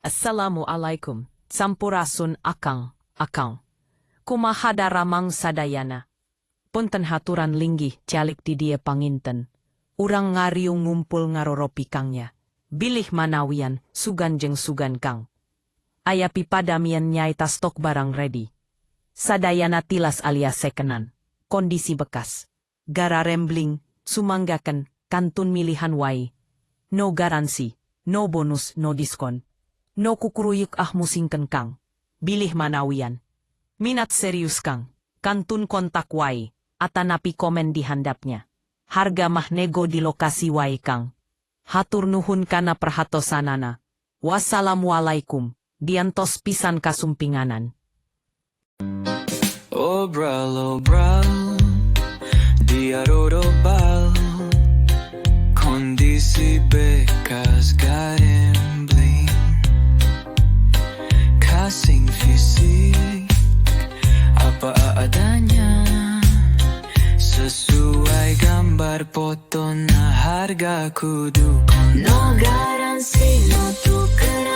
Assalamualaikum. Sampurasun, Akang, Akang. Kumaha daramang sadayana? Punten haturan linggih calik di dieu panginten. Urang ngariung ngumpul ngaroropi, Kang, nya. Bilih manawian sugan jeung sugan, Kang. Aya pipadamian nyaeta stok barang ready. Sadayana tilas alias sekenan. Kondisi bekas. Gararembling, sumanggakeun, kantun milihan wae. No garansi, no bonus, no diskon. No kukuruyuk ah musingkeun, Kang. Bilih manawian minat serius, Kang. Kantun kontak wae, atanapi komen di handapnya. Harga mah nego di lokasi wae, Kang. Hatur nuhun kana perhatosanana. Wassalamualaikum. Diantos pisan kasumpinganan. Obral-obral diarorobal, kondisi bekas garembling, casing fisik apa adanya, sesuai gambar foto. Nah, harga kudu No garansi, no tukeran.